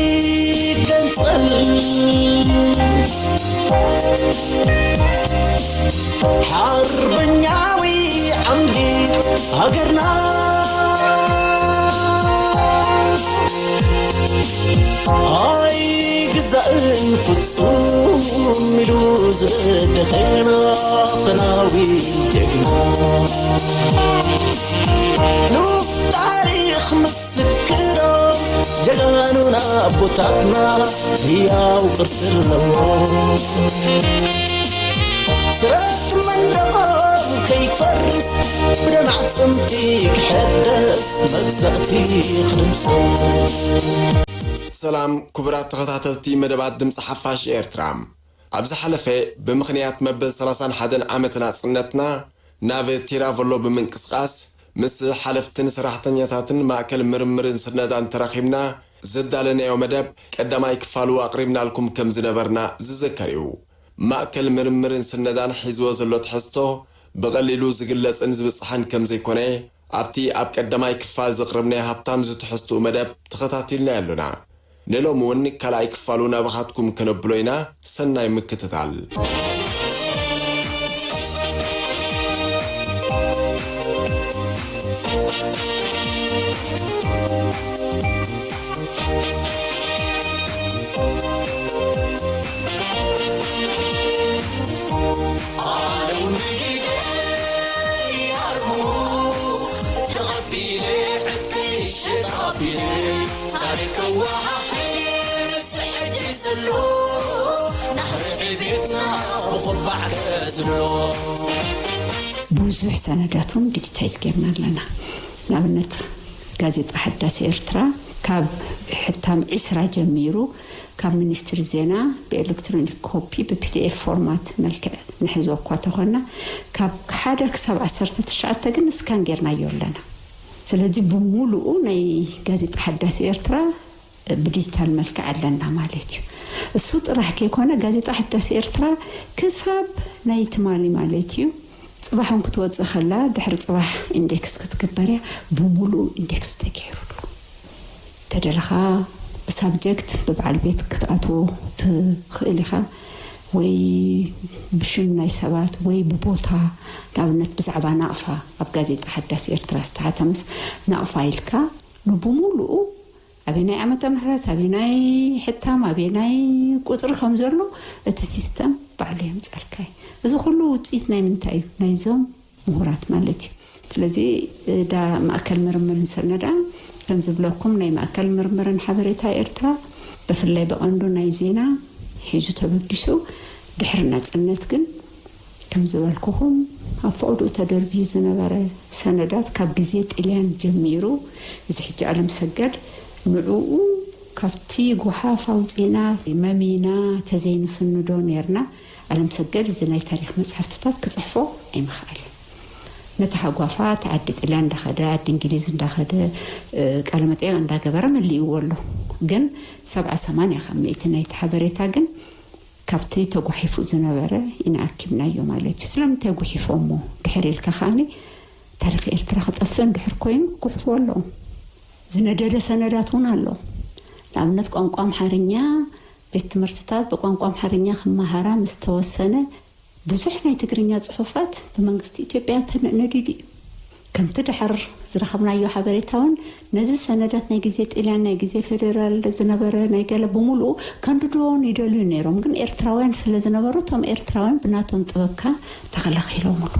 ይገንጸል ሓርበኛዊ ዓምዲ ሃገርና፣ ኣይግዛእን ፍጹም ኢሉ ዝደኸና ፈናዊ ጀግና፣ ሉፍ ታሪኽ ምስክሮ ጀጋኑና ኣቦታትና ህያው ቅርሲ ኣለዎ። ስረት መንደቖም ከይፈርስ ብደም ኣዕጽምቲ ክሕደስ መግዛእቲ ክድምሰስ። ሰላም ክቡራት ተኸታተልቲ መደባት ድምፂ ሓፋሽ ኤርትራ፣ ኣብ ዝሓለፈ ብምኽንያት መበል ሰላሳን ሓደን ዓመት ናጽነትና ናብ ቲራቨሎ ብምንቅስቓስ ምስ ሓለፍትን ሰራሕተኛታትን ማእከል ምርምርን ስነዳን ተራኺብና ዘዳለናዮ መደብ ቀዳማይ ክፋሉ ኣቕሪብናልኩም ከም ዝነበርና ዝዝከር እዩ። ማእከል ምርምርን ስነዳን ሒዝዎ ዘሎ ትሕዝቶ ብቐሊሉ ዝግለጽን ዝብጻሕን ከም ዘይኮነ ኣብቲ ኣብ ቀዳማይ ክፋል ዘቕረብናዮ ሃብታም ዝትሕዝትኡ መደብ ተኸታቲልናዮ ኣሎና። ንሎሚ እውን ካልኣይ ክፋሉ ናባኻትኩም ከነብሎ ኢና። ሰናይ ምክትታል። ብዙሕ ሰነዳት እውን ዲጂታይዝ ጌርና ኣለና። ንኣብነት ጋዜጣ ሓዳስ ኤርትራ ካብ ሕታም ዒስራ ጀሚሩ ካብ ሚኒስትሪ ዜና ብኤሌክትሮኒክ ኮፒ ብፒዲኤፍ ፎርማት መልክዕ ንሕዞ እኳ ተኾና ካብ ሓደ ክሳብ ዓሰርተ ትሽዓተ ግን ስካን ጌርናዮ ኣለና። ስለዚ ብሙሉኡ ናይ ጋዜጣ ሓዳስ ኤርትራ ብዲጂታል መልክዕ ኣለና ማለት እዩ። እሱ ጥራሕ ከይኮነ ጋዜጣ ሓዳስ ኤርትራ ክሳብ ናይ ትማሊ ማለት እዩ ጽባሕ እውን ክትወጽእ ከላ ድሕሪ ጽባሕ ኢንዴክስ ክትግበር እያ። ብሙሉኡ ኢንዴክስ ተገይሩሉ። ተደለኻ ብሳብጀክት ብበዓል ቤት ክትኣትዎ ትኽእል ኢኻ፣ ወይ ብሽም ናይ ሰባት ወይ ብቦታ። ንኣብነት ብዛዕባ ናቕፋ ኣብ ጋዜጣ ሓዳስ ኤርትራ ዝተሓተመስ ናቕፋ ኢልካ ንብሙሉኡ ኣበየናይ ዓመተ ምህረት ኣበየናይ ሕታም ኣበየናይ ቁፅሪ ከም ዘሎ እቲ ሲስተም ባዕሉ የምፀልካ እዩ። እዚ ኩሉ ውፅኢት ናይ ምንታይ እዩ? ናይዞም ምሁራት ማለት እዩ። ስለዚ እዳ ማእከል ምርምርን ሰነዳ ከም ዝብለኩም ናይ ማእከል ምርምርን ሓበሬታ ኤርትራ ብፍላይ ብቐንዱ ናይ ዜና ሒዙ ተበጊሱ ድሕሪ ናጽነት ግን ከም ዝበልኩኹም ኣብ ፈቐድኡ ተደርብዩ ዝነበረ ሰነዳት ካብ ግዜ ጥልያን ጀሚሩ እዚ ሕጂ ኣለም ሰገድ ንዕኡ ካብቲ ጓሓፍ ኣውፂና መሚና ተዘይንስንዶ ነርና ኣለም ሰገድ እዚ ናይ ታሪኽ መፅሓፍትታት ክፅሕፎ ኣይምኽኣለን። ነታ ሃጓፋት ዓዲ ጥልያን እንዳኸደ ዓዲ እንግሊዝ እንዳኸደ ቃለ መጠየቕ እንዳገበረ መሊእዎ ኣሎ። ግን ሰብዓ ሰማንያ ካብ ሚእቲ ናይቲ ሓበሬታ ግን ካብቲ ተጓሒፉ ዝነበረ ኢና ኣኪብናዮ ማለት እዩ። ስለምንታይ ጉሒፎሞ ድሕር ኢልካ ከዓኒ ታሪኽ ኤርትራ ክጠፍእ እንድሕር ኮይኑ ክጉሕፍዎ ኣለዎም። ዝነደደ ሰነዳት እውን ኣሎ። ንኣብነት ቋንቋ ኣምሓርኛ ቤት ትምህርትታት ብቋንቋ ኣምሓርኛ ክመሃራ ምስ ተወሰነ ብዙሕ ናይ ትግርኛ ጽሑፋት ብመንግስቲ ኢትዮጵያ ተነዲዱ እዩ። ከምቲ ድሕር ዝረኸብናዮ ሓበሬታ እውን ነዚ ሰነዳት ናይ ግዜ ጥልያን ናይ ግዜ ፌዴራል ዝነበረ ናይ ገለ ብምሉኡ ከንድድዎን ይደልዩ ነይሮም። ግን ኤርትራውያን ስለ ዝነበሩ እቶም ኤርትራውያን ብናቶም ጥበብካ ተኸላኺሎምሉ።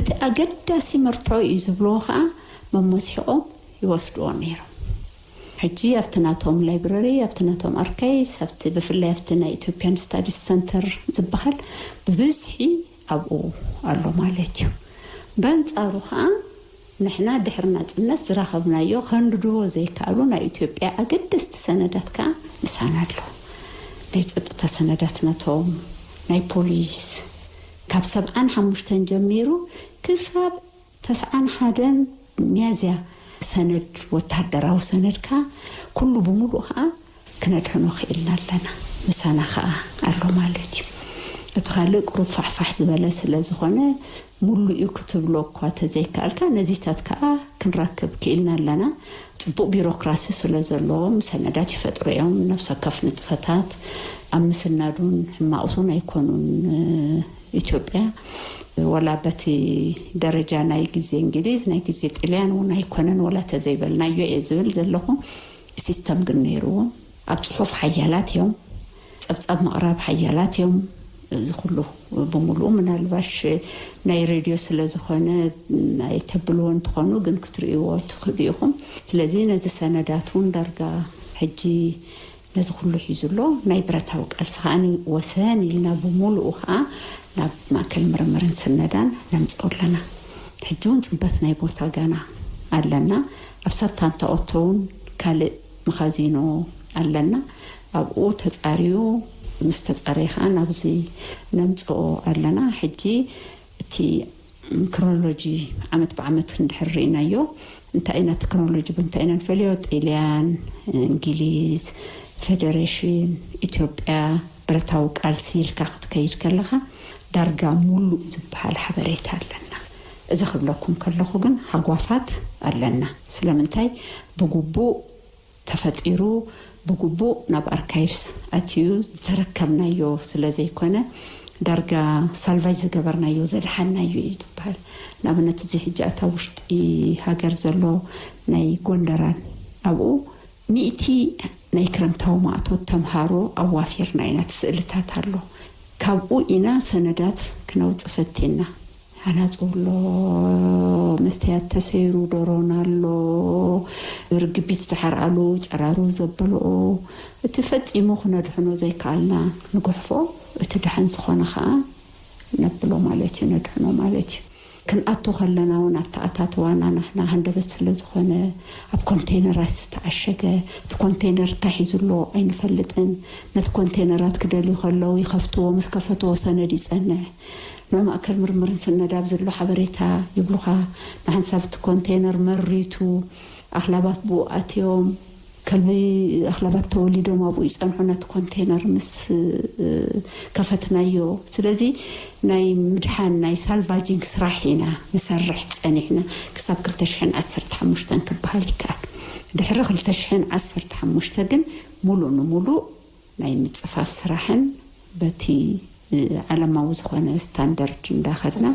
እቲ ኣገዳሲ መርትዖ እዩ ዝብልዎ ከዓ መሞሲቖም ይወስድዎ ነይሮም። ሕጂ ኣብቲ ናቶም ላይብረሪ ኣብቲ ናቶም ኣርካይስ ኣብቲ ብፍላይ ኣብቲ ናይ ኢትዮጵያን ስታዲስ ሰንተር ዝበሃል ብብዝሒ ኣብኡ ኣሎ ማለት እዩ። በንጻሩ ከዓ ንሕና ድሕሪ ናጽነት ዝረኸብናዮ ከንድድዎ ዘይከኣሉ ናይ ኢትዮጵያ ኣገደስቲ ሰነዳት ከዓ ምሳና ኣሎ። ናይ ጸጥታ ሰነዳት ናቶም ናይ ፖሊስ ካብ ሰብዓን ሓሙሽተን ጀሚሩ ክሳብ ተስዓን ሓደን ሚያዝያ ሰነድ ወተሃደራዊ ሰነድካ ኩሉ ብምሉእ ከዓ ክነድሕኖ ክኢልና ኣለና። ምሳና ከኣ ኣሎ ማለት እዩ። እቲ ካልእ ቁሩብ ፋሕፋሕ ዝበለ ስለ ዝኾነ፣ ሙሉእ እዩ ክትብሎ እኳ ተዘይከኣልካ፣ ነዚታት ከኣ ክንረክብ ክኢልና ኣለና። ጽቡቕ ቢሮክራሲ ስለ ዘለዎም፣ ሰነዳት ይፈጥሩ እዮም። ነፍሲ ወከፍ ንጥፈታት ኣብ ምስናዱን ሕማቕ እውን ኣይኮኑን። ኢትዮጵያ ወላ በቲ ደረጃ ናይ ግዜ እንግሊዝ፣ ናይ ግዜ ጥልያን እውን ኣይኮነን፣ ወላ ተዘይበልናዮ እየ ዝብል ዘለኹ። ሲስተም ግን ነይርዎም። ኣብ ጽሑፍ ሓያላት እዮም። ጸብጻብ ምቕራብ ሓያላት እዮም። እዚ ኩሉ ብምሉኡ ምናልባሽ ናይ ሬድዮ ስለ ዝኾነ ኣይተብልዎ እንትኾኑ፣ ግን ክትርእይዎ ትኽእሉ ኢኹም። ስለዚ ነዚ ሰነዳት እውን ዳርጋ ሕጂ ነዚ ኩሉ ሒዙ ኣሎ። ናይ ብረታዊ ቃልሲ ከኣ ወሰን ኢልና ብምሉኡ ከኣ ናብ ማእከል ምርምርን ስነዳን ነምጽኦ ኣለና። ሕጂ እውን ጽበት ናይ ቦታ ገና ኣለና። ኣብ ሰታንታ ኦቶ እውን ካልእ መኻዚኖ ኣለና። ኣብኡ ተጻርዩ፣ ምስ ተጻረየ ከኣ ናብዚ ነምጽኦ ኣለና። ሕጂ እቲ ክሮኖሎጂ ዓመት ብዓመት እንድሕር ርኢናዮ፣ እንታይ ኢና እቲ ክሮኖሎጂ ብምንታይ ኢና ንፈልዮ? ጥልያን፣ እንግሊዝ፣ ፌደሬሽን፣ ኢትዮጵያ፣ ብረታዊ ቃልሲ ኢልካ ክትከይድ ከለኻ፣ ዳርጋ ሙሉእ ዝበሃል ሓበሬታ ኣለና። እዚ ክብለኩም ከለኹ ግን ሃጓፋት ኣለና። ስለምንታይ? ብግቡእ ተፈጢሩ፣ ብግቡእ ናብ ኣርካይቭስ ኣትዩ ዝተረከብናዮ ስለ ዘይኮነ፣ ዳርጋ ሳልቫጅ ዝገበርናዮ፣ ዘድሓንናዮ እዩ ዝበሃል። ንኣብነት፣ እዚ ሕጂ ኣታ ውሽጢ ሃገር ዘሎ ናይ ጎንደራን፣ ኣብኡ ሚእቲ ናይ ክረምታዊ ማእቶት ተምሃሮ ኣዋፊርና ኢና። እቲ ስእልታት ኣሎ። ካብኡ ኢና ሰነዳት ክነውጽእ ፈቲና። ሃናጹ ኣሎ፣ መስትያት ተሰይሩ፣ ዶሮን ኣሎ፣ ርግቢት ዝሓርኣሉ፣ ጨራሩ ዘበልኦ፣ እቲ ፈጺሙ ክነድሕኖ ዘይከኣልና ንጉሕፎ፣ እቲ ደሓን ዝኾነ ኸኣ ነብሎ ማለት እዩ፣ ነድሕኖ ማለት እዩ። ክንኣቱ ከለና እውን ኣተኣታትዋና ናሕና ሃንደበት ስለ ዝኾነ፣ ኣብ ኮንቴነራት ዝተዓሸገ፣ እቲ ኮንቴነር እንታይ ሒዙ ኣሎ ኣይንፈልጥን። ነቲ ኮንቴነራት ክደልዩ ከለዉ ይኸፍትዎ፣ ምስ ከፈትዎ ሰነድ ይጸንሕ። ናብ ማእከል ምርምርን ስነዳብ ዘሎ ሓበሬታ ይብሉኻ። ንሓንሳብ እቲ ኮንቴነር መሪቱ፣ ኣኽላባት ብኡ ኣትዮም፣ ከልቢ ኣኽላባት ተወሊዶም ኣብኡ ይጸንሑ። ነቲ ኮንቴነር ምስ፣ እ፣ ከፈትናዮ። ስለዚ ናይ ምድሓን፣ ናይ ሳልቫጂንግ ስራሕ ኢና ንሰርሕ ጸኒሕና። ክሳብ ክልተ ሽሕን ዓሰርተ ሓሙሽተን ክበሃል ይከኣል። ድሕሪ ክልተ ሽሕን ዓሰርተ ሓሙሽተ ግን ሙሉእ ንሙሉእ ናይ ምጽፋፍ ስራሕን በቲ ዓለማዊ ዝኾነ ስታንዳርድ እንዳኸድና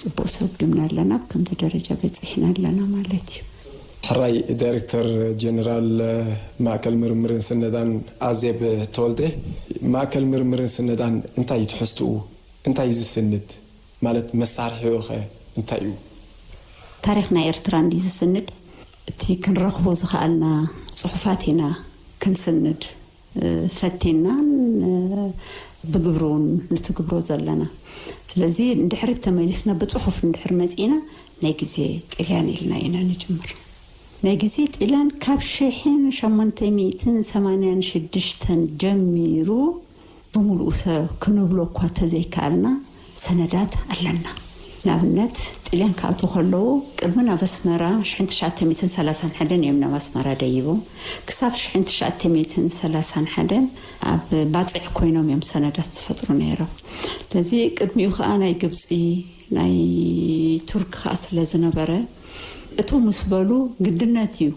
ጽቡቕ ሰጉምና ኣለና። ኣብ ከምዚ ደረጃ በጺሕና ኣለና ማለት እዩ። ሕራይ ዳይሬክተር ጀነራል ማእከል ምርምርን ስነዳን ኣዜብ ተወልደ፣ ማእከል ምርምርን ስነዳን እንታይ እዩ ትሕዝትኡ? እንታይ እዩ ዝስንድ? ማለት መሳርሒኡ ኸ እንታይ እዩ? ታሪኽ ናይ ኤርትራ እንድዩ ዝስንድ። እቲ ክንረኽቦ ዝኸኣልና ጽሑፋት ኢና ክንስንድ ፈቲናን ብግብሪ እውን ንትግብሮ ዘለና። ስለዚ ንድሕሪት ተመሊስና ብጽሑፍ እንድሕር መጺእና ናይ ግዜ ጥልያን ኢልና ኢና ንጅምር። ናይ ግዜ ጥልያን ካብ ሽሕን ሸሞንተ ሚእትን ሰማንያን ሽዱሽተን ጀሚሩ ብምሉኡ ሰብ ክንብሎ እኳ ተዘይከኣልና ሰነዳት ኣለና። ንኣብነት ጥልያን ክኣትዉ ከለዉ ቅድሚ ናብ ኣስመራ ሽሕን ትሽዓተ ሚእትን ሰላሳን ሓደን እዮም ናብ ኣስመራ ደይቦም። ክሳብ ሽሕን ትሽዓተ ሚእትን ሰላሳን ሓደን ኣብ ባጽዕ ኮይኖም እዮም ሰነዳት ዝፈጥሩ ነይሮም። ስለዚ ቅድሚኡ ከኣ ናይ ግብጺ፣ ናይ ቱርክ ከኣ ስለ ዝነበረ እቱ ምስ በሉ ግድነት እዩ።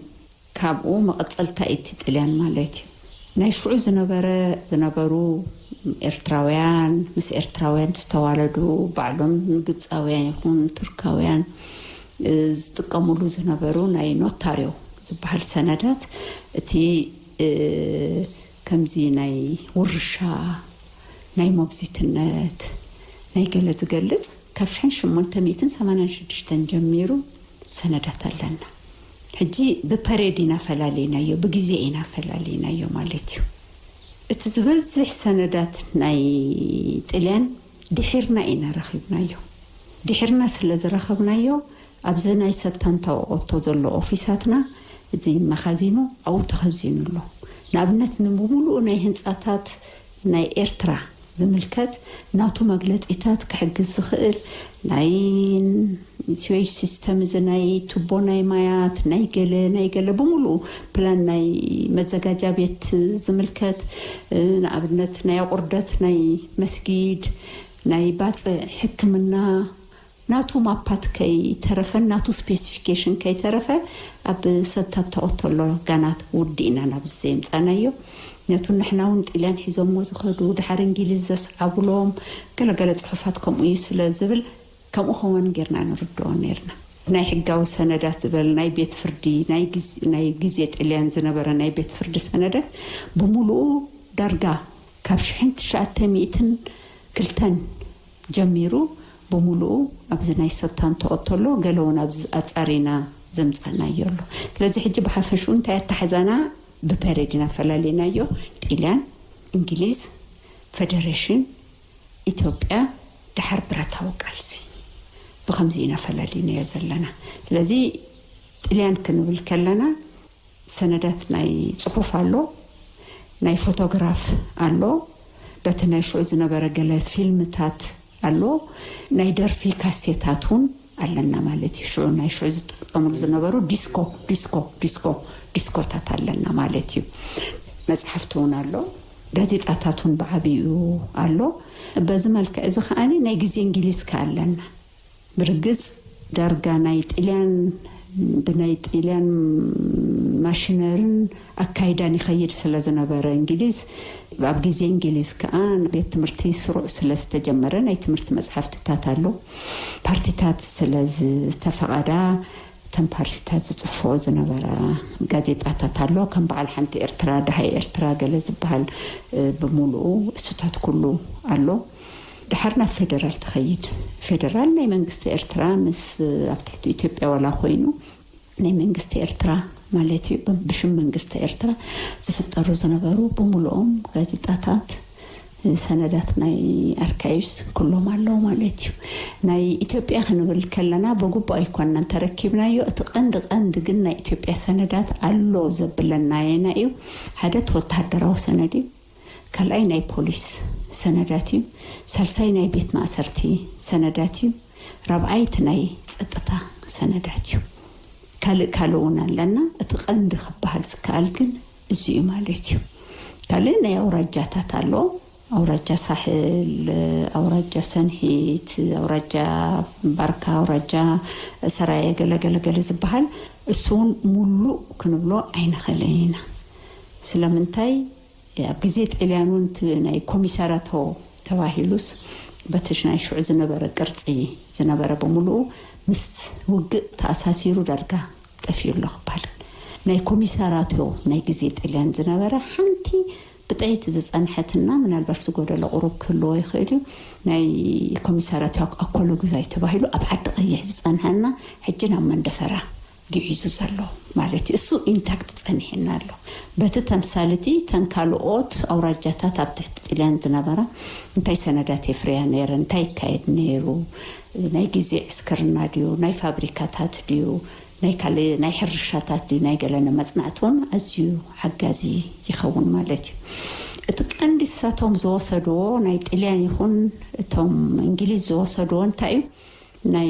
ካብኡ መቐጸልታ እቲ ጥልያን ማለት እዩ። ናይ ሽዑ ዝነበረ፣ ዝነበሩ ኤርትራውያን፣ ምስ ኤርትራውያን ዝተዋለዱ፣ ባዕሎም ግብጻውያን ይኹን ቱርካውያን፣ እ፣ ዝጥቀሙሉ ዝነበሩ ናይ ኖታርዮ ዝበሃል ሰነዳት፣ እቲ፣ እ፣ ከምዚ ናይ ውርሻ፣ ናይ ሞግዚትነት፣ ናይ ገለ ዝገልጽ ካብ ሽሕን ሸሞንተ ሚእትን ሰማንያን ሽዱሽተን ጀሚሩ ሰነዳት ኣለና። ሕጂ ብፐሬድ ኢና ፈላሊናዮ፣ ብግዜ ኢና ፈላሊናዮ ማለት እዩ። እቲ ዝበዝሕ ሰነዳት ናይ ጥልያን ድሒርና ኢና ረኺብናዮ። ድሒርና ስለ ዝረኸብናዮ፣ ኣብዚ ናይ ሰታንታ ኦቶ ዘሎ ኦፊሳትና እዚ መኻዚኑ ኣብኡ ተኸዚኑ ኣሎ። ንኣብነት፣ ንምሉኡ ናይ ህንጻታት ናይ ኤርትራ ዝምልከት ናቱ መግለጺታት ክሕግዝ ዝኽእል ናይ ስዌጅ ሲስተም፣ እዚ ናይ ቱቦ ናይ ማያት፣ ናይ ገለ ናይ ገለ ብምሉኡ ፕላን ናይ መዘጋጃ ቤት ዝምልከት፣ ንኣብነት ናይ ኣቑርደት ናይ መስጊድ፣ ናይ ባጽዕ ሕክምና፣ ናቱ ማፓት ከይተረፈን ናቱ ስፔሲፊኬሽን ከይተረፈ ኣብ ሰታት ተቐተሎ ጋናት ውዲ ኢና ናብዚ ዘምጻናዮ። ነቱ ንሕና እውን ጥልያን ሒዞሞ ዝኸዱ፣ ድሓር እንግሊዝ ዘስዓብሎም ገለገለ ጽሑፋት ከምኡ እዩ ስለ ዝብል፣ ከምኡ ከውን ጌርና ንርድኦ ነርና። ናይ ሕጋዊ ሰነዳት ዝበል ናይ ቤት ፍርዲ፣ ናይ ግዝ- ናይ ግዜ ጥልያን ዝነበረ ናይ ቤት ፍርዲ ሰነዳት ብምሉኡ ዳርጋ ካብ ሽሕን ትሽዓተ ሚእትን ክልተን ጀሚሩ ብምሉኡ ኣብዚ ናይ ሰታን ተቐተሎ ገለ እውን ኣብዚ ኣጻሪና ዘምጻናዮ ኣሎ። ስለዚ ሕጂ ብሓፈሽኡ እንታይ ኣተሓዛና ብፐረድ ኢና ፈላሊናዮ። ጥልያን፣ እንግሊዝ፣ ፈደሬሽን፣ ኢትዮጵያ፣ ድሓር ብረታዊ ቃልሲ። ብኸምዚ ኢና ፈላሊናዮ ዘለና። ስለዚ ጥልያን ክንብል ከለና ሰነዳት ናይ ጽሑፍ ኣሎ፣ ናይ ፎቶግራፍ ኣሎ፣ በቲ ናይ ሽዑ ዝነበረ ገለ ፊልምታት ኣሎ፣ ናይ ደርፊ ካሴታት እውን ኣለና ማለት እዩ። ሽዑ ናይ ሽዑ ዝጥቀምሉ ዝነበሩ ዲስኮ ዲስኮ ዲስኮ ዲስኮታት ኣለና ማለት እዩ። መጽሓፍቲ እውን ኣሎ፣ ጋዜጣታት እውን ብዓብዩ ኣሎ። በዚ መልክዕ እዚ ከኣ ናይ ግዜ እንግሊዝ ከ ኣለና። ብርግጽ ዳርጋ ናይ ጥልያን ብናይ ጥልያን ማሽነርን ኣካይዳን ይኸይድ ስለ ዝነበረ እንግሊዝ፣ ኣብ ግዜ እንግሊዝ ከኣ ቤት ትምህርቲ ስሩዕ ስለ ዝተጀመረ ናይ ትምህርቲ መጽሓፍትታት ኣሎ። ፓርቲታት ስለ ዝተፈቐዳ እተን ፓርቲታት ዝጽሕፍኦ ዝነበራ ጋዜጣታት ኣሎ። ከም በዓል ሓንቲ ኤርትራ፣ ደሃይ ኤርትራ ገለ ዝበሃል፣ እ፣ ብምሉኡ እሱታት ኩሉ ኣሎ። ድሓር ናብ ፌደራል ትኸይድ። ፌደራል ናይ መንግስቲ ኤርትራ ምስ ኣብ ትሕቲ ኢትዮጵያ ዋላ ኮይኑ ናይ መንግስቲ ኤርትራ ማለት እዩ። ብሽም መንግስቲ ኤርትራ ዝፍጠሩ ዝነበሩ ብምሉኦም ጋዜጣታት፣ ሰነዳት ናይ ኣርካይቭስ ኩሎም ኣለዉ ማለት እዩ። ናይ ኢትዮጵያ ክንብል ከለና ብግቡእ ኣይኮንናን ተረኪብናዮ። እቲ ቀንዲ ቀንዲ ግን ናይ ኢትዮጵያ ሰነዳት ኣሎ ዘብለና የና እዩ። ሓደ እቲ ወተሃደራዊ ሰነድ እዩ። ካልኣይ ናይ ፖሊስ ሰነዳት እዩ። ሳልሳይ ናይ ቤት ማእሰርቲ ሰነዳት እዩ። ራብዓይ እቲ ናይ ጸጥታ ሰነዳት እዩ። ካልእ ካልእ እውን ኣለና። እቲ ቀንዲ ክበሃል ዝከኣል ግን እዚ እዩ ማለት እዩ። ካልእ ናይ ኣውራጃታት ኣሎ። ኣውራጃ ሳሕል፣ ኣውራጃ ሰንሒት፣ ኣውራጃ ባርካ፣ ኣውራጃ ሰራየ ገለ ገለ ገለ ዝበሃል፣ እሱ እውን ሙሉእ ክንብሎ ኣይንኽእልን ኢና። ስለምንታይ? ኣብ ግዜ ጥልያን እውን እቲ ናይ ኮሚሳራቶ ተባሂሉስ በቲ ናይ ሽዑ ዝነበረ ቅርጺ ዝነበረ ብምሉኡ ምስ ውግእ ተኣሳሲሩ ዳርጋ ጠፊኡ ኣሎ ክበሃል። ናይ ኮሚሳራቶ ናይ ግዜ ጥልያን ዝነበረ ሓንቲ ብጥዒት ዝጸንሐትና፣ ምናልባት ዝጎደለ ቁሩብ ክህልዎ ይኽእል እዩ። ናይ ኮሚሳራቶ ኣኮሎ ጉዛይ ተባሂሉ ኣብ ዓዲ ቀይሕ ዝጸንሐና ሕጂ ናብ መንደፈራ ግዒዙ ዘሎ ማለት እዩ። እሱ ኢንታክት ጸኒሕና ኣሎ። በቲ ተምሳልቲ እተን ካልኦት ኣውራጃታት ኣብ ትሕቲ ጥልያን ዝነበራ እንታይ ሰነዳት የፍርያ ነይረ፣ እንታይ ይካየድ ነይሩ፣ ናይ ግዜ ዕስክርና ድዩ፣ ናይ ፋብሪካታት ድዩ፣ ናይ ካልእ ናይ ሕርሻታት ድዩ፣ ናይ ገለ መጽናዕቲ እውን ኣዝዩ ሓጋዚ ይኸውን ማለት እዩ። እቲ ቀንዲ እሳቶም ዝወሰድዎ ናይ ጥልያን ይኹን እቶም እንግሊዝ ዝወሰድዎ እንታይ እዩ? ናይ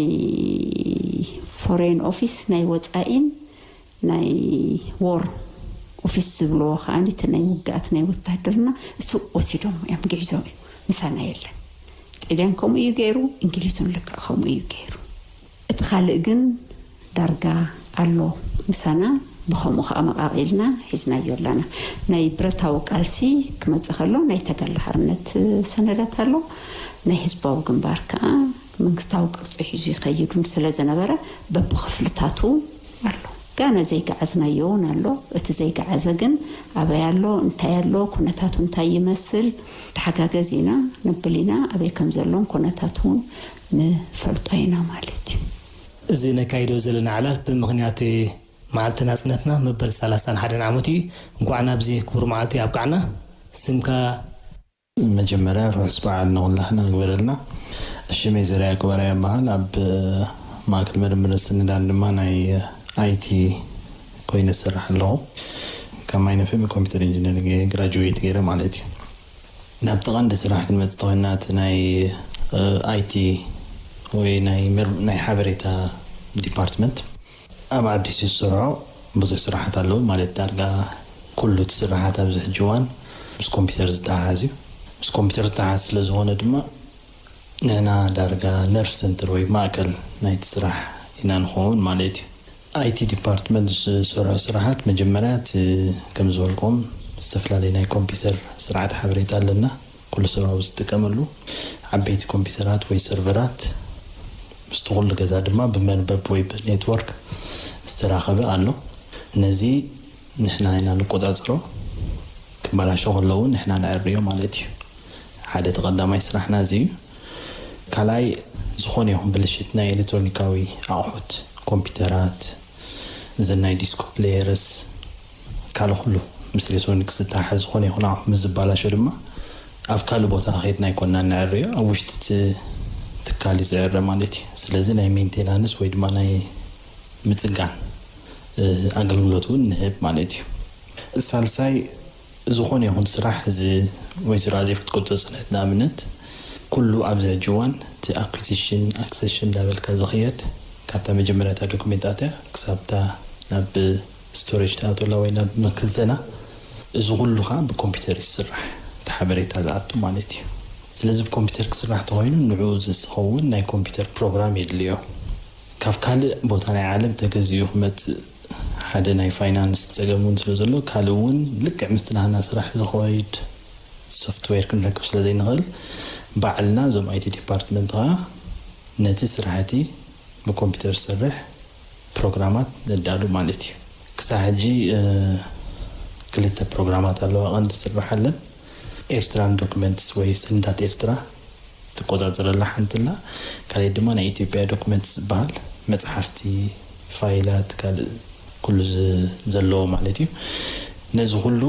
ፎሬን ኦፊስ ናይ ወጻኢን ናይ ዎር ኦፊስ ዝብልዎ ከኣ እቲ ናይ ውግኣት ናይ ወታደርና እሱ ወሲዶም እዮም፣ ግዒዞም እዮም። ምሳና የለን። ጥልያን ከምኡ እዩ ገይሩ፣ እንግሊዝ እውን ልክዕ ከምኡ እዩ ገይሩ። እቲ ካልእ ግን ዳርጋ ኣሎ ምሳና። ብኸምኡ ከኣ መቓቒልና ሒዝናዮ ኣለና። ናይ ብረታዊ ቃልሲ ክመጽእ ከሎ ናይ ተጋድሎ ሓርነት ሰነዳት ኣሎ። ናይ ህዝባዊ ግንባር ከኣ መንግስታዊ ቅርጺ ሒዙ ይኸይድ እውን ስለ ዝነበረ በብኽፍልታቱ ኣሎ። ጋና ዘይገዓዝናዮ እውን ኣሎ። እቲ ዘይገዓዘ ግን ኣበይ ኣሎ፣ እንታይ ኣሎ፣ ኩነታቱ እንታይ ይመስል፣ ተሓጋገዝ ኢና፣ ነብል ኢና፣ ኣበይ ከም ዘሎን ኩነታቱ እውን ንፈልጦ ኢና ማለት እዩ። እዚ ነካይዶ ዘለና ዕላል ብምኽንያት መዓልቲ ናጽነትና መበል ሰላሳን ሓደን ዓመት እዩ። እንኳዕ ናብዚ ክቡር መዓልቲ ኣብቃዕና። ስምካ? መጀመርያ ርሑስ በዓል ንኹላህና ግበረልና። ሽመይ ዘርኣ ክበራ ይበሃል። ኣብ ማእከል ምርምርን ስንዳን ድማ ናይ ኣይቲ ኮይነ ዝሰርሕ ኣለኹ። ካብ ማይነፍም ኮምፒውተር ኢንጂነሪንግ እየ ግራጁዌት ገይረ ማለት እዩ። ናብቲ ቀንዲ ስራሕ ክንመጽእ ተኾይና፣ እቲ ናይ፣ እ፣ ኣይ ቲ ወይ ናይ ምር-፣ ናይ ሓበሬታ ዲፓርትመንት ኣብ ኣዲስ ዝሰርሖ ብዙሕ ስራሓት ኣለዉ። ማለት ዳርጋ ኩሉ እቲ ስራሓት ኣብዚ ሕጂ እዋን ምስ ኮምፒውተር ዝተሓሓዝ እዩ። ምስ ኮምፒውተር ዝተሓሓዝ ስለ ዝኾነ ድማ ንሕና ዳርጋ ነርቭ ሰንተር ወይ ማእከል ናይቲ ስራሕ ኢና ንኸውን ማለት እዩ። ኣይ ቲ ዲፓርትመንት ዝሰርሖ ስራሓት መጀመርያ እቲ ከም ዝበልኩም ዝተፈላለዩ ናይ ኮምፒውተር ስርዓት ሓበሬታ ኣለና። ኩሉ ሰብ ኣብ ዝጥቀመሉ ዓበይቲ ኮምፒውተራት ወይ ሰርቨራት ምስቲ ኩሉ ገዛ ድማ ብመንበብ ወይ ብኔትወርክ ዝተራኸበ ኣሎ። ነዚ ንሕና ኢና ንቆጻጸሮ። ክበላሾ ከለዉ ንሕና ነዕርዮ ማለት እዩ። ሓደ ተቐዳማይ ስራሕና እዚ እዩ። ካልኣይ፣ ዝኾነ ይኹን ብልሽት ናይ ኤሌክትሮኒካዊ ኣቑሑት፣ ኮምፒውተራት፣ እዘን ናይ ዲስኮ ፕሌየርስ፣ ካልእ ኩሉ ምስ ኤሌክትሮኒክስ ዝተሓሓዝ ዝኾነ ይኹን ኣቑሑት ምስ ዝበላሾ ድማ ኣብ ካልእ ቦታ ከይድና ኣይኮናን ነዕርዮ፣ ኣብ ውሽጢ እቲ ትካል እዩ ዝዕረ ማለት እዩ። ስለዚ ናይ ሜንቴናንስ ወይ ድማ ናይ ምጽጋን፣ እ፣ ኣገልግሎት እውን ንህብ ማለት እዩ። ሳልሳይ፣ ዝኾነ ይኹን ስራሕ እዚ ወይዘሮ ኣዜብ ክትገልጾ ዝጸንሐት፣ ንኣብነት፣ ኩሉ ኣብዚ ሕጂ እዋን እቲ ኣኩዚሽን፣ ኣክሰሽን እንዳበልካ ዝኽየድ፣ ካብታ መጀመርያ እታ ዶክሜንት ኣትያ ክሳብታ ናብ ስቶሬጅ ትኣትወላ ወይ ናብ መክዘና፣ እዚ ኩሉ ኸኣ ብኮምፒውተር እዩ ዝስራሕ፣ እቲ ሓበሬታ ዝኣቱ ማለት እዩ። ስለዚ ብኮምፒውተር ክስራሕ ተኾይኑ ንዕኡ ዝኸውን ናይ ኮምፒውተር ፕሮግራም የድልዮ። ካብ ካልእ ቦታ ናይ ዓለም ተገዚኡ ክመጽእ ሓደ ናይ ፋይናንስ ጸገም እውን ስለ ዘሎ፣ ካልእ እውን ልክዕ ምስቲ ናህና ስራሕ ዝኸይድ ሶፍትዌር ክንረክብ ስለ ዘይንኽእል፣ ባዕልና እዞም ኣይ ቲ ዲፓርትመንት ኸኣ ነቲ ስራሕቲ ብኮምፒውተር ዝሰርሕ ፕሮግራማት ነዳሉ ማለት እዩ። ክሳብ ሕጂ፣ እ፣ ክልተ ፕሮግራማት ኣለዋ ቀንዲ ዝስርሓለን። ኤርትራን ዶክመንትስ ወይ ሰነዳት ኤርትራ ትቆጻጸረላ ሓንቲ ኣላ። ካልእ ድማ ናይ ኢትዮጵያ ዶክመንትስ ዝበሃል መጽሓፍቲ፣ ፋይላት፣ ካልእ ኩሉ ዝ-፣ ዘለዎ ማለት እዩ። ነዚ ኩሉ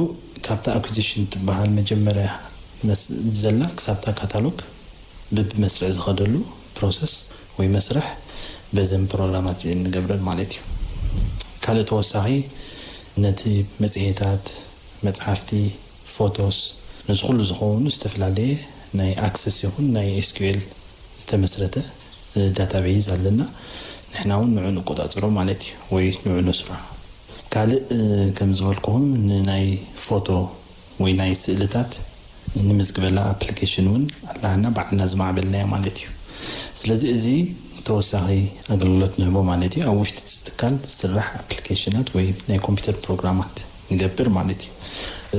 ካብታ ኣኩዚሽን ትበሃል መጀመርያ መስ-፣ ዘላ ክሳብታ ካታሎግ ብብመስርዕ ዝኸደሉ ፕሮሰስ ወይ መስርሕ በዘን ፕሮግራማት እዚአን ንገብረን ማለት እዩ። ካልእ ተወሳኺ ነቲ መጽሔታት፣ መጽሓፍቲ፣ ፎቶስ፣ ነዚ ኩሉ ዝኸውን ዝተፈላለየ ናይ ኣክሰስ ይኹን ናይ ኤስ ኪው ኤል ዝተመስረተ፣ እ፣ ዳታቤዝ ኣለና። ንሕና እውን ንዑ ንቆጻጸሮ ማለት እዩ፣ ወይ ንዑ ነስርሖ። ካልእ፣ እ፣ ከም ዝበልኩኹም ንናይ ፎቶ ወይ ናይ ስእልታት ንምዝግበላ ኣፕሊኬሽን እውን ኣላና፣ ባዕልና ዝማዕበልናያ ማለት እዩ። ስለዚ እዚ ተወሳኺ ኣገልግሎት ንህቦ ማለት እዩ። ኣብ ውሽጢ እዚ ትካል ዝስራሕ ኣፕሊኬሽናት ወይ ናይ ኮምፒውተር ፕሮግራማት ንገብር ማለት እዩ።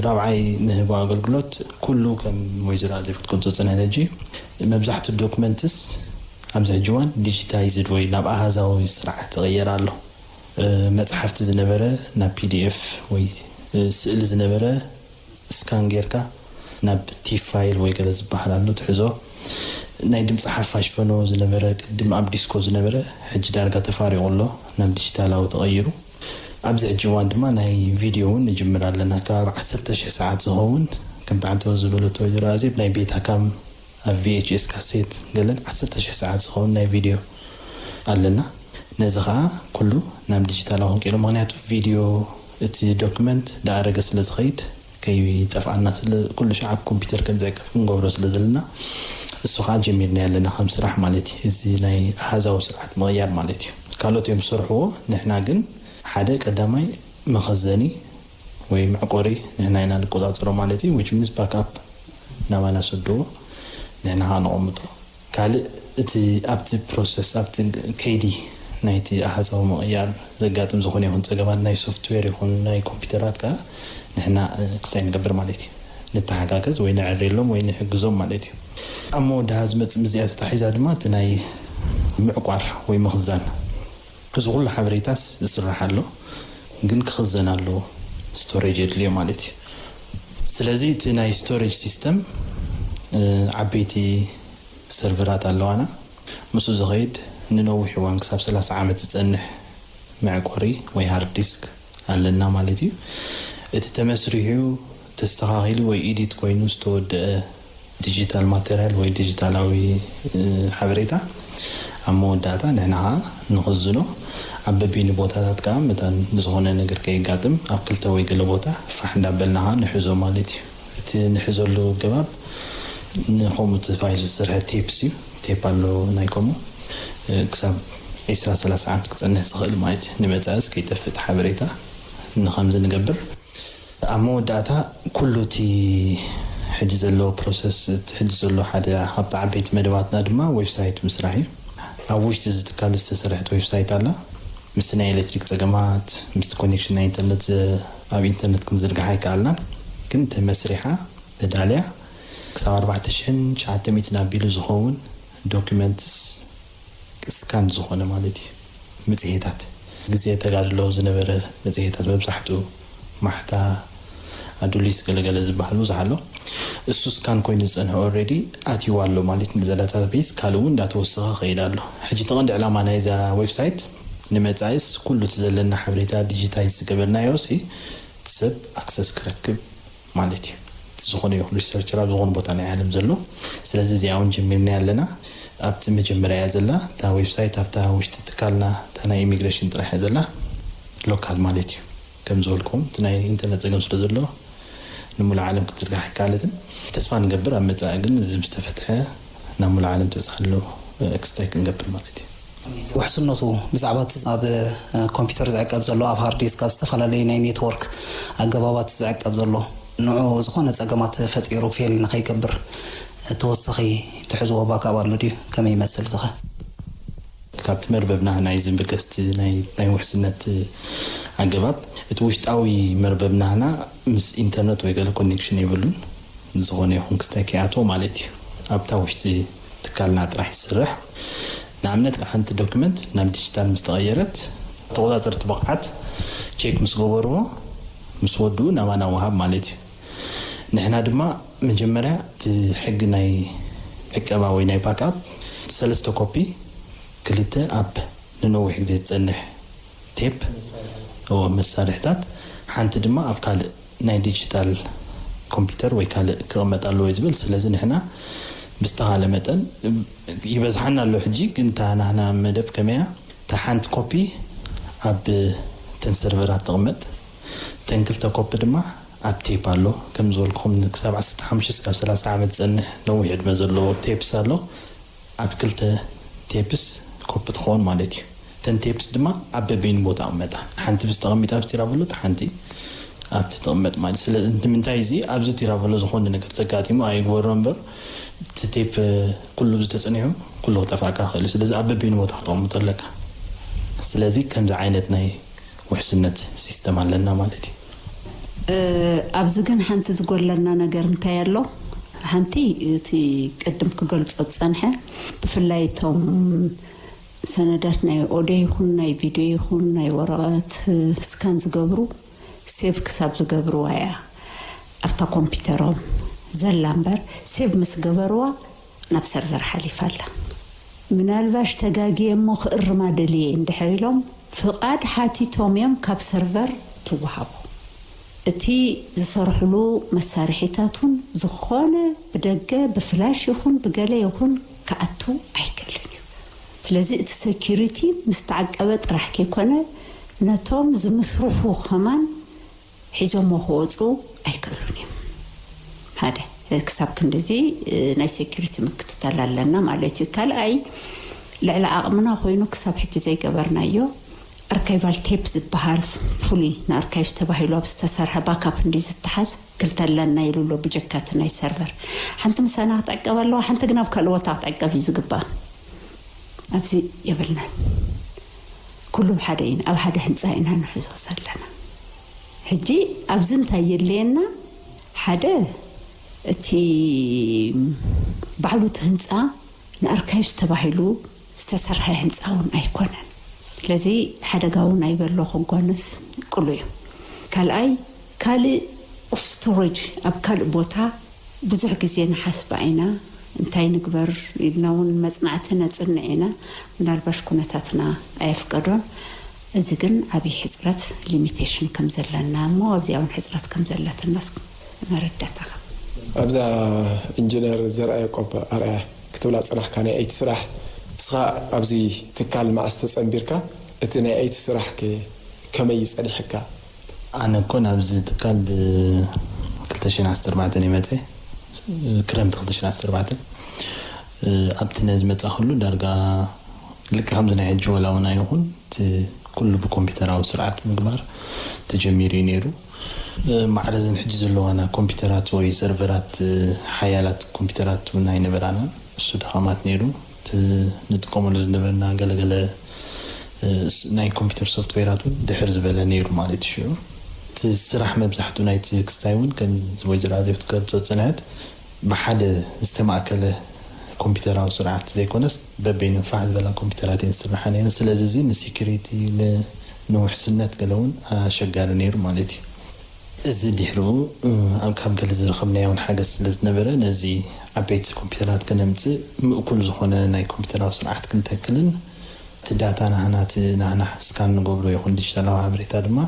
ራብዓይ ንህቦ ኣገልግሎት ኩሉ ከም ወይዘሮ ኣዜብ ክትገልጾ ዝጸንሐት ሕጂ መብዛሕትኡ ዶክመንትስ ኣብዚ ሕጂ እዋን ዲጂታይዝድ ወይ ናብ ኣሃዛዊ ስርዓት ይቕየር ኣሎ። እ፣ መጽሓፍቲ ዝነበረ ናብ ፒ ዲ ኤፍ ወይ፣ እ፣ ስእሊ ዝነበረ ስካን ጌርካ ናብ ቲፍ ፋይል ወይ ገለ ዝበሃል ኣሎ ትሕዞ። ናይ ድምፂ ሓፋሽ ፈነወ ዝነበረ ቅድም ኣብ ዲስኮ ዝነበረ ሕጂ ዳርጋ ተፋሪቑ ኣሎ፣ ናብ ዲጂታላዊ ተቐይሩ። ኣብዚ ሕጂ እዋን ድማ ናይ ቪድዮ እውን ንጅምር ኣለና። ከባቢ ዓሰርተ ሽሕ ሰዓት ዝኸውን ከምቲ ዓንተወ ዝበለቶ ወይዘሮ ኣዜብ ናይ ቤታ ካም ኣብ ቪ ኤች ኤስ ካሴት ገለን ዓሰርተ ሽሕ ሰዓት ዝኸውን ናይ ቪድዮ ኣለና። ነዚ ኸዓ ኩሉ ናብ ዲጂታላዊ ክንቅይሮ፣ ምኽንያቱ ቪድዮ እቲ ዶክመንት ዳኣረገ ስለ ዝኸይድ ከይጠፍኣና ስለ ኩሉ ሻዕ ኣብ ኮምፒውተር ከም ዝዕቀብ ክንገብሮ ስለ ዘለና እሱ ኸዓ ጀሚርና ኣለና ከም ስራሕ ማለት እዩ። እዚ ናይ ኣሃዛዊ ስርዓት ምቕያር ማለት እዩ። ካልኦት እዮም ዝሰርሕዎ፣ ንሕና ግን ሓደ ቀዳማይ መኸዘኒ ወይ መዕቆሪ ንሕና ኢና ንቆጻጸሮ ማለት እዩ። Which means backup ናባና ሰድዎ ንሕና ኸዓ ነቐምጦ። ካልእ እቲ ኣብቲ ፕሮሰስ ኣብቲ ከይዲ ናይቲ ኣሃዛዊ ምቕያር ዘጋጥም ዝኾነ ይኹን ጸገማት ናይ ሶፍትዌር ይኹን ናይ ኮምፒውተራት ከኣ ንሕና፣ እ፣ እንታይ ንገብር ማለት እዩ? ንተሓጋገዝ ወይ ነዕርየሎም ወይ ንሕግዞም ማለት እዩ። ኣብ መወዳእታ ዝመጽእ ምስዚኣ ተታሒዛ ድማ እቲ ናይ ምዕቋር ወይ ምኽዛን። እዚ ኩሉ ሓበሬታስ ዝስራሕ ኣሎ፣ ግን ክኽዘን ኣለዎ። ስቶሬጅ የድልዮ ማለት እዩ። ስለዚ እቲ ናይ ስቶሬጅ ሲስተም፣ እ፣ ዓበይቲ ሰርቨራት ኣለዋና። ምስኡ ዝኸይድ ንነዊሕ እዋን ክሳብ ሰላሳ ዓመት ዝጸንሕ መዕቆሪ ወይ ሃርድ ዲስክ ኣለና ማለት እዩ። እቲ ተመስሪሑ፣ ተስተኻኺሉ ወይ ኤዲት ኮይኑ ዝተወደአ ዲጂታል ማተርያል ወይ ዲጂታላዊ፣ እ፣ ሓበሬታ ኣብ መወዳእታ ንሕና ኸዓ ንኽዝኖ፣ ኣብ በቢኒ ቦታታት ከኣ መታን ዝኾነ ነገር ከየጋጥም ኣብ ክልተ ወይ ገለ ቦታ ፋሕ እንዳበልና ኸዓ ንሕዞ ማለት እዩ። እቲ ንሕዘሉ ኣገባብ ንከምኡ እቲ ፋይል ዝሰርሐ ቴፕስ እዩ። ቴፕ ኣሎ ናይ ከምኡ፣ እ፣ ክሳብ ዒስራ ሰላሳ ዓመት ክጸንሕ ዝኽእል ማለት እዩ። ንመጻእስ ከይጠፍእ እቲ ሓበሬታ። ንኸምዚ ንገብር። ኣብ መወዳእታ ኩሉ እቲ ሕጂ ዘሎ ፕሮሰስ፣ እቲ ሕጂ ዘሎ ሓደ ካብቲ ዓበይቲ መደባትና ድማ ዌብሳይት ምስራሕ እዩ። ኣብ ውሽጢ እዚ ትካል ዝተሰርሐት ዌብሳይት ኣላ። ምስቲ ናይ ኤሌክትሪክ ጸገማት፣ ምስቲ ኮኔክሽን ናይ ኢንተርነት፣ ዝ-፣ ኣብ ኢንተርነት ክንዝርግሓ ኣይከኣልናን። ግን ተመስሪሓ፣ ተዳልያ፣ ክሳብ ኣርባዕተ ሽሕን ትሽዓተ ሚእትን ኣቢሉ ዝኸውን ዶክመንትስ ስካን ዝኾነ ማለት እዩ። መጽሔታት፣ ግዜ ተጋድሎ ዝነበረ መጽሔታት፣ መብዛሕትኡ ማሕታ፣ ኣዱሊስ፣ ገለገለ ዝበሃል ብዙሕ ኣሎ። እሱ ስካን ኮይኑ ዝጸንሐ ኦልሬዲ ኣትይዋ ኣሎ ማለት እዩ። ንዛ ዳታቤዝ ካልእ እውን እንዳተወሰኸ ከይድ ኣሎ። ሕጂ እቲ ቀንዲ ዕላማ ናይዛ ዌብሳይት ንመጻኢስ ኩሉ እቲ ዘለና ሓበሬታ ዲጂታይዝ ዝገበርናዮ ሲ እቲ ሰብ ኣክሰስ ክረክብ ማለት እዩ። እቲ ዝኾነ ይኹን ሪሰርቸር ኣብ ዝኾነ ቦታ ናይ ዓለም ዘሎ። ስለዚ እዚኣ እውን ጀሚርና ኣለና። ኣብቲ መጀመርያ እያ ዘላ እታ ዌብሳይት፣ ኣብታ ውሽጢ ትካልና እታ ናይ ኢሚግሬሽን ጥራሕ እያ ዘላ። ሎካል ማለት እዩ። ከም ዝበልኩም እቲ ናይ ኢንተርነት ጸገም ስለ ዘሎ ንሙሉእ ዓለም ክትዝርጋሕ ኣይከኣለትን። ተስፋ ንገብር ኣብ መጻኢ ግን እዚ ምስ ተፈትሐ ናብ ሙሉእ ዓለም ትበጽሓሉ፣ እ፣ ክስታይ ክንገብር ማለት እዩ። ውሕስነቱ ብዛዕባ እቲ ኣብ፣ እ፣ ኮምፒውተር ዝዕቀብ ዘሎ፣ ኣብ ሃርድ ዲስክ፣ ኣብ ዝተፈላለዩ ናይ ኔትወርክ ኣገባባት ዝዕቀብ ዘሎ፣ ንዑ ዝኾነ ጸገማት ፈጢሩ ፌል ንኸይገብር፣ እ፣ ተወሳኺ ትሕዝዎ ባካፕ ኣሎ ድዩ? ከመይ ይመስል ዝኸ? ካብቲ መርበብና ናይ ዝንብገስቲ ናይ፣ ናይ ውሕስነት ኣገባብ፣ እቲ ውሽጣዊ መርበብናና ምስ ኢንተርነት ወይ ገለ ኮኔክሽን የብሉን። ዝኾነ ይኹን ክስታይ ከይኣትዎ ማለት እዩ። ኣብታ ውሽጢ ትካልና ጥራሕ ይስራሕ። ንኣብነት፣ ሓንቲ ዶክመንት ናብ ዲጂታል ምስ ተቐየረት፣ ተቆጻጸርቲ ብቕዓት ቼክ ምስ ገበርዎ፣ ምስ ወድኡ ናባና ወሃብ ማለት እዩ። ንሕና ድማ መጀመርያ እቲ ሕጊ ናይ ዕቀባ ወይ ናይ ባክኣፕ ሰለስተ ኮፒ፣ ክልተ ኣብ ንነዊሕ ግዜ ዝጸንሕ ቴፕ፣ እዎ፣ መሳርሕታት፣ ሓንቲ ድማ ኣብ ካልእ ናይ ዲጂታል ኮምፒውተር ወይ ካልእ ክቕመጥ ኣለዎ እዩ ዝብል። ስለዚ ንሕና ብዝተኻለ መጠን ይበዝሓና ኣሎ። ሕጂ ግን እታ ናህና መደብ ከመያ፣ እታ ሓንቲ ኮፒ ኣብ ተን ሰርቨራት ትቕመጥ፣ ተን ክልተ ኮፒ ድማ ኣብ ቴፕ ኣሎ። ከም ዝበልኩኹም ክሳብ ዓሰርተ ሓሙሽተ እስካብ ሰላሳ ዓመት ዝጸንሕ ነዊሕ ዕድመ ዘለዎ ቴፕስ ኣሎ። ኣብ ክልተ ቴፕስ ኮፒ ትኸውን ማለት እዩ። እተን ቴፕስ ድማ ኣብ በበይኑ ቦታ ይቕመጣ። ሓንቲ ብዚ ተቐሚጣ ኣብቲ ቲራቨሎ፣ እታ ሓንቲ ኣብቲ ትቕመጥ ማለት። ስለ፣ ንምንታይ እዚ ኣብዚ ቲራቨሎ ዝኾነ ነገር ተጋጢሙ ኣይግበሮ እምበር፣ እቲ ቴፕ ኩሉ ብዚ ተጸኒሑ ኩሉ ክጠፍኣካ ይኽእል እዩ። ስለዚ ኣብ በበይኑ ቦታ ክተቐምጦ ኣለካ። ስለዚ ከምዚ ዓይነት ናይ ውሕስነት ሲስተም ኣለና ማለት እዩ። እ፣ ኣብዚ ግን ሓንቲ ዝጎለና ነገር እንታይ ኣሎ? ሓንቲ እቲ ቅድም ክገልጾ ዝጸንሐ፣ ብፍላይ እቶም ሰነዳት ናይ ኦድዮ ይኹን ናይ ቪድዮ ይኹን ናይ ወረቐት፣ እ፣ ስካን ዝገብሩ ሴቭ ክሳብ ዝገብርዋ እያ ኣብታ ኮምፒውተሮም ዘላ እምበር፣ ሴቭ ምስ ገበርዋ ናብ ሰርቨር ሓሊፋ ኣላ። ምናልባሽ ተጋግየ እሞ ክእርማ ደልየ እንድሕር ኢሎም ፍቓድ ሓቲቶም እዮም ካብ ሰርቨር ትወሃቦም። እቲ ዝሰርሕሉ መሳርሒታቱን ዝኾነ ብደገ ብፍላሽ ይኹን ብገለ ይኹን ክኣቱ ኣይክእልን እዩ። ስለዚ እቲ ሴኩሪቲ ምስ ተዓቀበ ጥራሕ ከይኮነ ነቶም ዝምስርሑ ከማን ሒዞሞ ክወፁ ኣይክእሉን እዮም። ሓደ፣ ክሳብ ክንድዚ፣ እ፣ ናይ ሴኩሪቲ ምክትታል ኣለና ማለት እዩ። ካልኣይ፣ ልዕሊ ዓቕምና ኮይኑ ክሳብ ሕጂ ዘይገበርናዮ ኣርካይቫል ቴፕ ዝበሃል ፍሉይ ንኣርካይቭ ተባሂሉ ኣብ ዝተሰርሐ ባካፕ እንዲ ዝተሓዝ ክልተ ኣለና ኢሉ ኣሎ ብጀካ እቲ ናይ ሰርቨር። ሓንቲ ምሳና ክትዕቀብ ኣለዋ፣ ሓንቲ ግን ኣብ ካልእ ቦታ ክትዕቀብ እዩ ዝግባእ። ኣብዚ የብልናን። ኩሉ ሓደ ኢና፣ ኣብ ሓደ ህንፃ ኢና ንሕዞ ዘለና። ሕጂ ኣብዚ እንታይ የድልየና? ሓደ፣ እቲ ባዕሉ እቲ ህንፃ ንኣርካይቭስ ተባሂሉ ዝተሰርሐ ህንፃ እውን ኣይኮነን። ስለዚ ሓደጋ እውን ኣይበሎ ከጓንፍ ቅሉ እዩ። ካልኣይ፣ ካልእ ኦፍ ስቶሬጅ ኣብ ካልእ ቦታ ብዙሕ ግዜ ንሓስባ ኢና። እንታይ ንግበር ኢልና እውን መጽናዕቲ ነጽንዕ ኢና። ምናልባሽ ኩነታትና ኣየፍቀዶን። እዚ ግን ዓብዪ ሕጽረት፣ ሊሚቴሽን ከም ዘለና እሞ ኣብዚኣ እውን ሕጽረት ከም ዘለትና እስኪ መረዳእታኻ። ኣብዛ ኢንጂነር ዘርኣያቆብ ኣርኣያ ክትብላ ጸናሕካ ናይ ኣይቲ ስራሕ፣ ንስኻ ኣብዚ ትካል መዓስ ተጸንቢርካ? እቲ ናይ ኣይቲ ስራሕ ከ ከመይ ጸኒሕካ? ኣነ እኮ ናብዚ ትካል ብ ክልተ ክልተ ሽሕን ዓሰርተ ኣርባዕተን ይመፀ። ክረምቲ ክልተ ሽሕን ዓሰርተ ኣርባዕተን ኣብቲ ነዚ መፃ ኩሉ ዳርጋ ልክ ከምዚ ናይ ሕጂ ወላ እውን ኣይኹን፣ እቲ ኩሉ ብኮምፒውተራዊ ስርዓት ምግባር ተጀሚሩ እዩ ነይሩ። ማዕረ እዘን ሕጂ ዘለዋና ኮምፒውተራት ወይ ሰርቨራት፣ ሓያላት ኮምፒውተራት እውን ኣይነበራናን። እሱ ድኻማት ነይሩ። እቲ ንጥቀመሉ ዝነበርና ገለገለ ናይ ኮምፒውተር ሶፍትዌራት እውን ድሕር ዝበለ ነይሩ ማለት እዩ። እቲ ስራሕ መብዛሕቱ ናይቲ ክስታይ እውን ከም ወይዘሮ ኣዜብ ትገልጾ ዝጸንሐት ብሓደ ዝተማእከለ ኮምፒውተራዊ ስርዓት ዘይኮነስ በበይነን ፋሕ ዝበላ ኮምፒውተራት እየን ዝስርሓ ነይረን። ስለዚ እዚ ንሴኩሪቲ፣ ንውሕስነት ገለ እውን ኣሸጋሪ ነይሩ ማለት እዩ። እዚ ድሕሪኡ ኣብ ካብ ገለ ዝረኸብናዮ እውን ሓገዝ ስለ ዝነበረ ነዚ ዓበይቲ ኮምፒውተራት ከነምጽእ ምእኩል ዝኾነ ናይ ኮምፒውተራዊ ስርዓት ክንተክልን እቲ ዳታ ናህና እቲ ናህና ስካን ንገብሮ ይኹን ዲጂታላዊ ሓበሬታ ድማ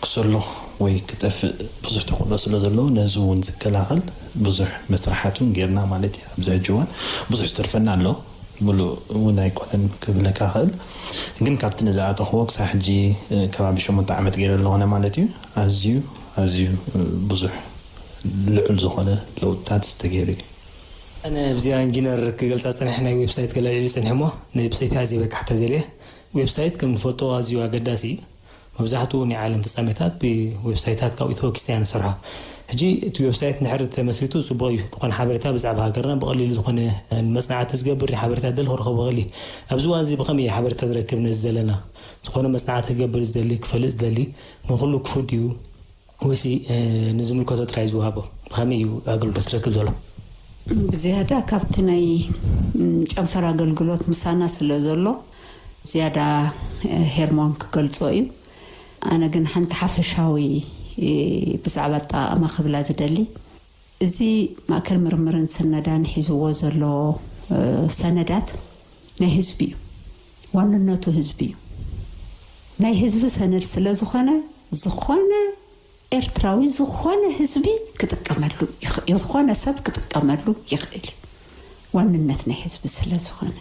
ክሰሎ ወይ ክጠፍእ ብዙሕ ተኽእሎ ስለ ዘለዎ ነዚ እውን ዝከላኸል ብዙሕ መስርሓት እውን ጌርና ማለት እዩ። ኣብዚ ሕጂ እዋን ብዙሕ ዝተርፈና ኣሎ። ምሉእ እውን ኣይኮነን ክብለካ ክእል፣ ግን ካብቲ ንዝኣተኽዎ ክሳብ ሕጂ ከባቢ ሸሞንተ ዓመት ገይረ ኣለኹነ ማለት እዩ። ኣዝዩ ኣዝዩ ብዙሕ ልዑል ዝኾነ ለውጥታት ዝተገይሩ እዩ። ኣነ ብዚኣ ኢንጂነር ክገልፃ ፀኒሐ ናይ ዌብሳይት ገለ ልዕሊ ፀኒሐ እሞ ንብሰይቲ ኣዝየ በቃሕታ ዘልየ። ዌብሳይት ከም ንፈልጦ ኣዝዩ ኣገዳሲ እዩ። መብዛሕትኡ ናይ ዓለም ፍጻሜታት ብዌብሳይታት ካብኡ ተወኪስና ኢና ንሰርሖ። ሕጂ እቲ ዌብሳይት እንድሕር ተመስሪቱ ጽቡቕ እዩ። ዝኾነ ሓበሬታ ብዛዕባ ሃገርና ብቐሊሉ ዝኾነ ንመጽናዕቲ ዝገብር ሓበሬታ ደሊ ክረኽቦ ይኽእል እዩ። ኣብዚ እዋን እዚ ብኸመይ እዩ ሓበሬታ ዝረክብ ነዚ ዘለና? ዝኾነ መጽናዕቲ ክገብር ዝደሊ፣ ክፈልጥ ዝደሊ ንኹሉ ክፉት ድዩ? ወይሲ ንዝምልከቶ ጥራይ ዝወሃቦ? ብኸመይ እዩ ኣገልግሎት ዝረክብ ዘሎ? ብዝያዳ ካብቲ ናይ ጨንፈር ኣገልግሎት ምሳና ስለ ዘሎ ዝያዳ ሄርሞን ክገልጾ እዩ። ኣነ ግን ሓንቲ ሓፈሻዊ ብዛዕባ ኣጠቓቕማ ክብላ ዝደሊ፣ እዚ ማእከል ምርምርን ስነዳን ሒዝዎ ዘሎ ሰነዳት ናይ ህዝቢ እዩ። ዋንነቱ ህዝቢ እዩ። ናይ ህዝቢ ሰነድ ስለ ዝኾነ፣ ዝኾነ ኤርትራዊ፣ ዝኾነ ህዝቢ ክጥቀመሉ ይኽእል እዩ። ዝኾነ ሰብ ክጥቀመሉ ይኽእል እዩ። ዋንነት ናይ ህዝቢ ስለ ዝኾነ።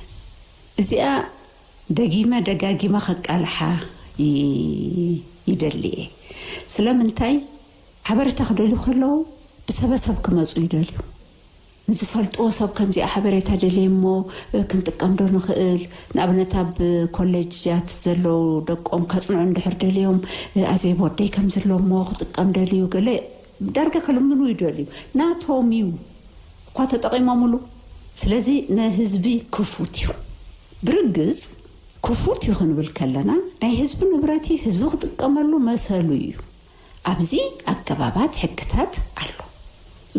እዚኣ ደጊመ ደጋጊመ ከቃልሓ ይ- ይደሊ እየ። ስለምንታይ? ሓበሬታ ክደልዩ ከለዉ ብሰበሰብ ክመፁ ይደልዩ። ንዝፈልጥዎ ሰብ ከምዚኣ ሓበሬታ ደልየ እሞ ክንጥቀም ዶ ንኽእል? ንኣብነት ኣብ ኮሌጃት ዘለዉ ደቆም ከፅንዑ እንድሕር ደልዮም፣ ኣዜብ ወደይ ከምዚ ኣሎ እሞ ክጥቀም ደልዩ ገለ ዳርጋ ክልምኑ ይደልዩ። ናቶም እዩ እኳ ተጠቒሞምሉ። ስለዚ ንህዝቢ ክፉት እዩ። ብርግፅ ክፉት እዩ ክንብል ከለና ናይ ህዝቢ ንብረት እዩ፣ ህዝቢ ክጥቀመሉ መሰሉ እዩ። ኣብዚ ኣገባባት ሕግታት ኣሎ።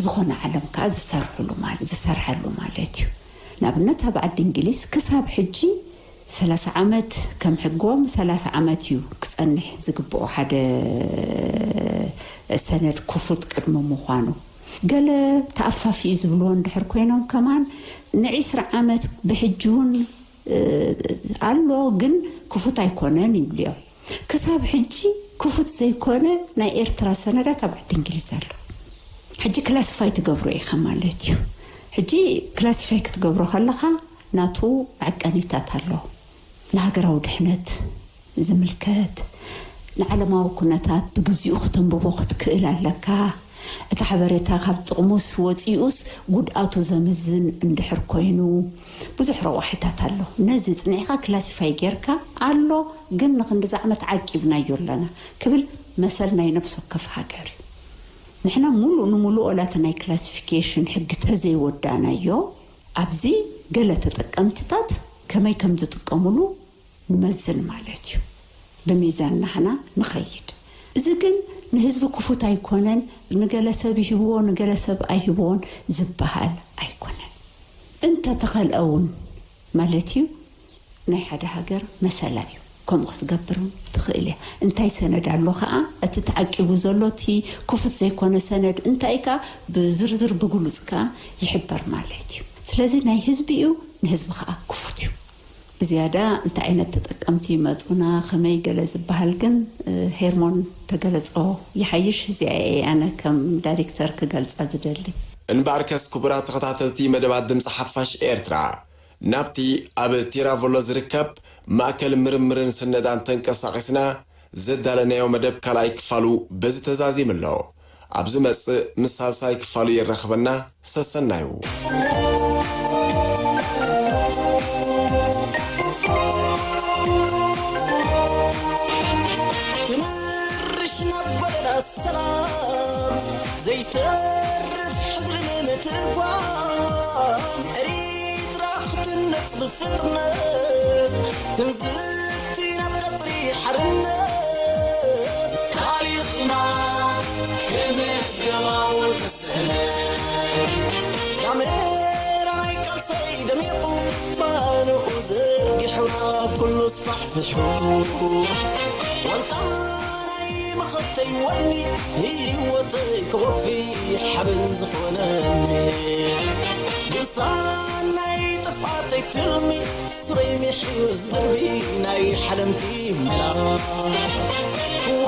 ዝኾነ ዓለም ከኣ ዝሰርሕሉ ማለት ዝሰርሐሉ ማለት እዩ። ንኣብነት ኣብ ዓዲ እንግሊዝ ክሳብ ሕጂ ሰላሳ ዓመት ከም ሕግዎም ሰላሳ ዓመት እዩ ክጸንሕ ዝግብኦ ሓደ ሰነድ ክፉት ቅድሚ ምዃኑ። ገለ ተኣፋፊኡ ዝብልዎ እንድሕር ኮይኖም ከማን ንዒስራ ዓመት ብሕጂ እውን ኣሎ ግን ክፉት ኣይኮነን ይብሉ እዮም። ክሳብ ሕጂ ክፉት ዘይኮነ ናይ ኤርትራ ሰነዳት ኣብ ዓዲ እንግሊዝ ኣሎ። ሕጂ ክላሲፋይ ትገብሮ ኢኻ ማለት እዩ። ሕጂ ክላሲፋይ ክትገብሮ ከለኻ ናቱ መዐቀኒታት ኣሎ። ንሃገራዊ ድሕነት ዝምልከት ንዓለማዊ ኩነታት ብግዚኡ ከተንብቦ ክትክእል ኣለካ። እቲ ሓበሬታ ካብ ጥቕሙስ ወፂኡስ ጉድኣቱ ዘምዝን እንድሕር ኮይኑ ብዙሕ ረቋሒታት ኣሎ። ነዚ ፅኒዕካ ክላሲፋይ ጌርካ ኣሎ ግን ንክንድዚ ዓመት ዓቂብናዮ ኣለና ክብል መሰል ናይ ነብሲ ወከፍ ሃገር እዩ። ንሕና ሙሉእ ንሙሉእ ወላ እቲ ናይ ክላሲፊኬሽን ሕጊ ተዘይወዳእናዮ ኣብዚ ገለ ተጠቀምትታት ከመይ ከም ዝጥቀምሉ ንመዝን ማለት እዩ። ብሚዛን ናህና ንኸይድ። እዚ ግን ንህዝቢ ክፉት ኣይኮነን፣ ንገለ ሰብ ይህብዎ ንገለ ሰብ ኣይህብዎን ዝበሃል ኣይኮነን። እንተ ተኸልአ እውን ማለት እዩ ናይ ሓደ ሃገር መሰላ እዩ። ከምኡ ክትገብር እውን ትኽእል እያ። እንታይ ሰነድ ኣሎ ኸዓ እቲ ተዓቂቡ ዘሎ እቲ ክፉት ዘይኮነ ሰነድ እንታይ ከ ብዝርዝር ብግሉፅ ከ ይሕበር ማለት እዩ። ስለዚ ናይ ህዝቢ እዩ ንህዝቢ ኸዓ ክፉት እዩ። ብዝያዳ እንታይ ዓይነት ተጠቀምቲ ይመፁና ከመይ ገለ ዝበሃል ግን ሄርሞን ተገለፆ ይሓይሽ። እዚኣ እየ ኣነ ከም ዳይሬክተር ክገልፃ ዝደሊ። እምበኣርከስ ክቡራት ተኸታተልቲ መደባት ድምፂ ሓፋሽ ኤርትራ ናብቲ ኣብ ቲራቮሎ ዝርከብ ማእከል ምርምርን ስነዳን ተንቀሳቒስና ዘዳለናዮ መደብ ካልኣይ ክፋሉ በዚ ተዛዚሙ ኣሎ። ኣብ ዝመጽእ ምስ ሳልሳይ ክፋሉ የራኽበና። ሰሰናዩ። ክንርሽ ናብ ጎደና ሰላም ዘይተርፍ ሕድሪ ንምትርጓም ኤሪትራ ክትነጽ ብፍጥነት ክንዝቲ ናብ ቀጽሪ ሓርነት ታሪኽና ክምዝገባውን ዳሜራ ናይ ቃልሰይ ደሚቑ ባንኡ ዘርጊሑ ናብ ኩሉ ስፋሕፍሑ ዋልታ ናይ መኸተይ ወኒ ህይወተይ ክወፊ ሓበን ዝኾነኒ ድርሳን ናይ ጥፍኣተይ ትልሚ ሱረይ ሚሕዩ ዝድርቢ ናይ ሓለምቲ መላ ዋ